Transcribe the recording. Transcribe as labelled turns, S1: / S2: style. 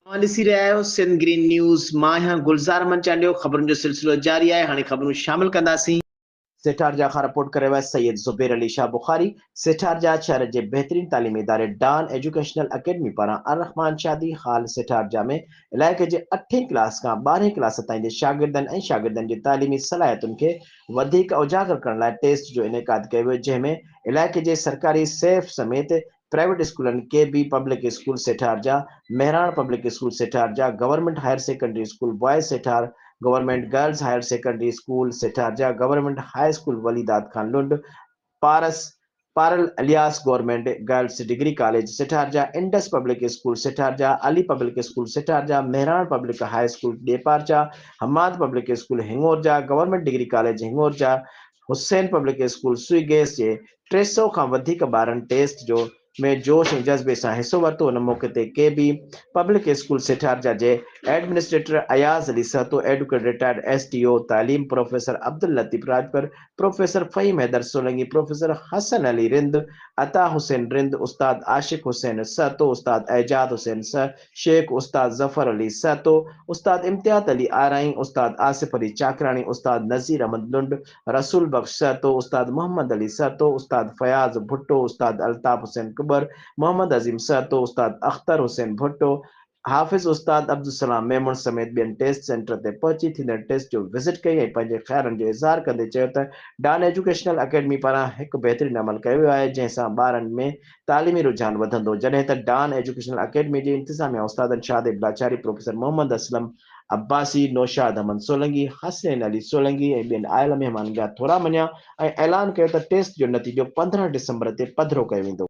S1: اوهان ڏسي رهيا آهيو سنڌ گرين نيوز، مان آهيان گلزار احمد چانڊيو، خبرن جو سلسلو جاري آهي، هاڻي خبرون شامل ڪنداسين. سيٺارجا کان رپورٽ ڪري رهيو آهي سيد زبير علي شاهه بخاري، سيٺارجا شهر جي بهترين تعليمي اداري ڊان ايجوڪيشنل اڪيڊمي پاران الرحمان شادي هال سيٺارجا ۾ علائقي جي اٺين ڪلاس کان ٻارهين ڪلاس تائين جي شاگردن ۽ شاگردن جي تعليمي صلاحيتن کي وڌيڪ اجاگر ڪرڻ لاء ٽيسٽ جو انعقاد ڪيو ويو جنهن ۾ علائقي جي سرڪاري سيف سميت پرائيويٽ اسڪولن K B public school Setharja, Mehran public school Setharja, government higher secondary school boys Sethar, government girls higher secondary school Setharja, government high school Wali Dad Khan Lund, Paras Paral Ilyas government girls degree college Setharja, Indus public school Setharja, Ali public school Setharja, Mehran public high school Deparja, Hammad public school Hingorja, government degree college Hingorja, Hussain public school Sui gas جي 300 کان وڌيڪ ٻارن test جو ۾ جوش ۽ جذبي سان حصو ورتو. ان موقعي تي ڪي بي پبلڪ اسڪول سيٺارجا جي administrator Ayaz Ali Sahito, advocate retired S D O تعليم professor Abdul Latif Rajpar, professor Faheem Haider Solangi, professor Hassan Ali Rind, Ata Hussain Rind, استاد عاشق حسين سهتو، استاد اعجاز حسين شيخ، استاد ظفر علي سهتو، استاد امتياز علي آرائين، استاد آصف علي چاڪراڻي، استاد نذير احمد لنڊ، رسول بخش سهتو، استاد محمد علي سهتو، استاد فياض ڀٽو، استاد الطاف حسين ڪٻر، محمد عظيم سهتو، استاد اختر حسين ڀٽو، حافظ استاد عبدالسلام ميمڻ سميت ٻين ٽيسٽ سينٽر تي پهچي ٿيندڙ ٽيسٽ جو وزٽ ڪئي ۽ پنهنجي خيالن جو اظهار ڪندي چيو ته ڊان ايجوڪيشنل اڪيڊمي پاران هڪ بهترين عمل ڪيو ويو آهي جنهن سان ٻارن ۾ تعليمي رجحان وڌندو جڏهن ته ڊان ايجوڪيشنل اڪيڊمي جي انتظاميا استادن شاهديب لاچاري، پروفيسر محمد اسلم عباسي، نوشاد احمد سولنگي، حسنين علي سولنگي ۽ ٻين آيل مهمانن جا ٿورا مڃيا ۽ اعلان ڪيو ته ٽيسٽ جو نتيجو 15 ڊسمبر تي پڌرو ڪيو ويندو.